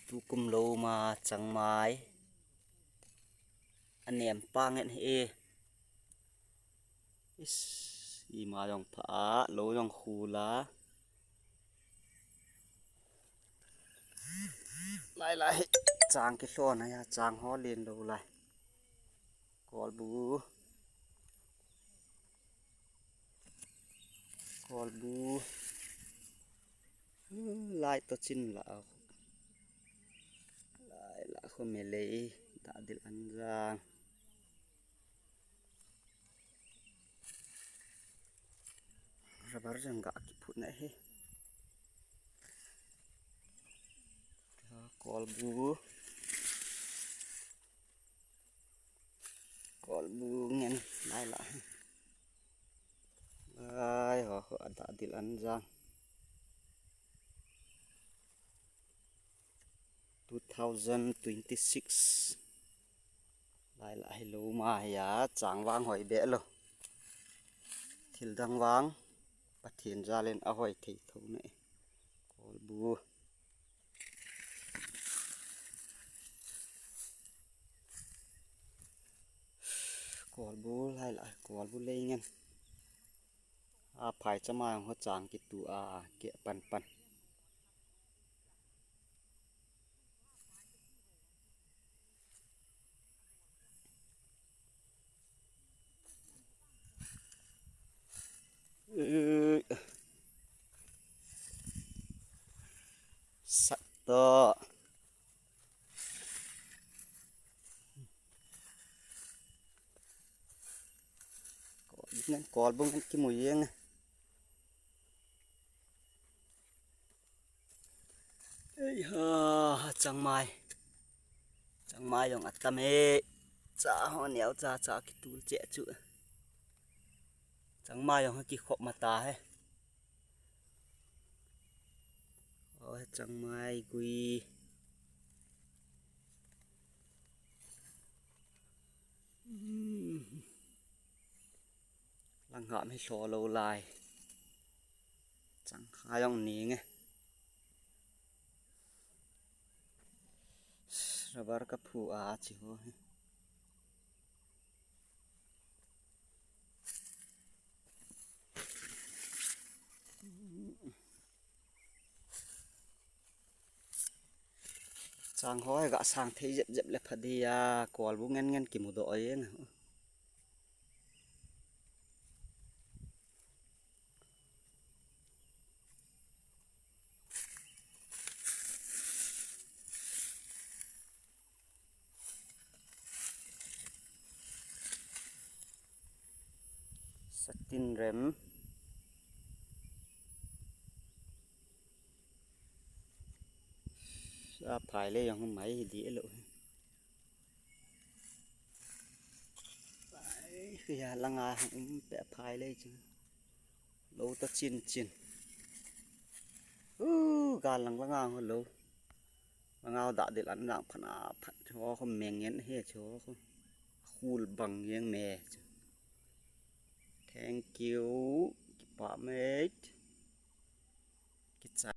ຕູກຸມໂລມາ ຈາງມາຍ ອາແນມປາງເຮັດເອ ອິສ ອີມາຢອງຜາ ໂລຢອງຄູລາ ຫຼາຍໆ ຈາງກິໂລນະ ຈາງຫໍ່ເລນໂລຫຼາຍ ກອລບູ ກອລບູ ຫຼາຍຕົວຈິນລາວ ຫຼາຍລະຄົນເມເລ ຕາດິລອັນຈາງ ລະບາຣຈັງກະກິພຸນນະເຮ ກອລບູ ກອລບູເງິນ ຫຼາຍລະ ຫຼາຍ ໂອ້ໂຫ ອາດາດິລອັນຈາງ two thousand twenty-six ຫຼາຍລະ ໃຫ້ໂລມາ ໃຫ້ຢາ ຈາງວາງຫອຍແບະໂລ ທິລດັງວາງ ປະເທນຈາເລນ ອາຫອຍເທໂທເນ ກອລບູ ກອລບູ ຫຼາຍລະ ກອລບູເລເງິນ ອາພາຍຈະມາຫົວຈາງກິຕູອາ ແກະປັນປັນ ສັດໂຕ ກອລບຸງ ກອລບຸງກິນໝູເຢັງ ເອີຍ ຈັ່ງມາຍ ຈັ່ງມາຍອງອັດຕະເມ ຈາຫໍ່ໜຽວ ຈາ ຈາກິຕູແຈະຈຸ ຈັ່ງມາຍອງກິເຄາະມາຕາເຮ ໂອ້ຍ ຈັ່ງມາຍກຸຍ ອືມ ລັງຫາມໃຫ້ຊໍໂລລາຍ ຈັງຄາຍອງໜີໄງ ລະບາຣກະພູອາຈິໂຮ ສ້າງຫ້ອຍກະສ້າງເທເຢັບໆ ແລະ ພະດີອາ ກອລບຸເງິນເງິນກິໝູໂດອເອງ ສະຕິນເຣັມ ອາພາຍເລີຍ ຍັງໄໝດີເອໂລ ໄປ ຄືຍາລະງາ ອຸມແປະພາຍເລີຍ ໂລຕະຈິນຈິນ ອູ ການລັງລະງາໂລ ລະງາວດະເດລະນາງພະນາພັນ ໂຊຄອມເມັງເງິນເຮ ໂຊຄອມ ຄູລບັງເຢັງແມ Thank you ກິປາເມດ ກິຈາ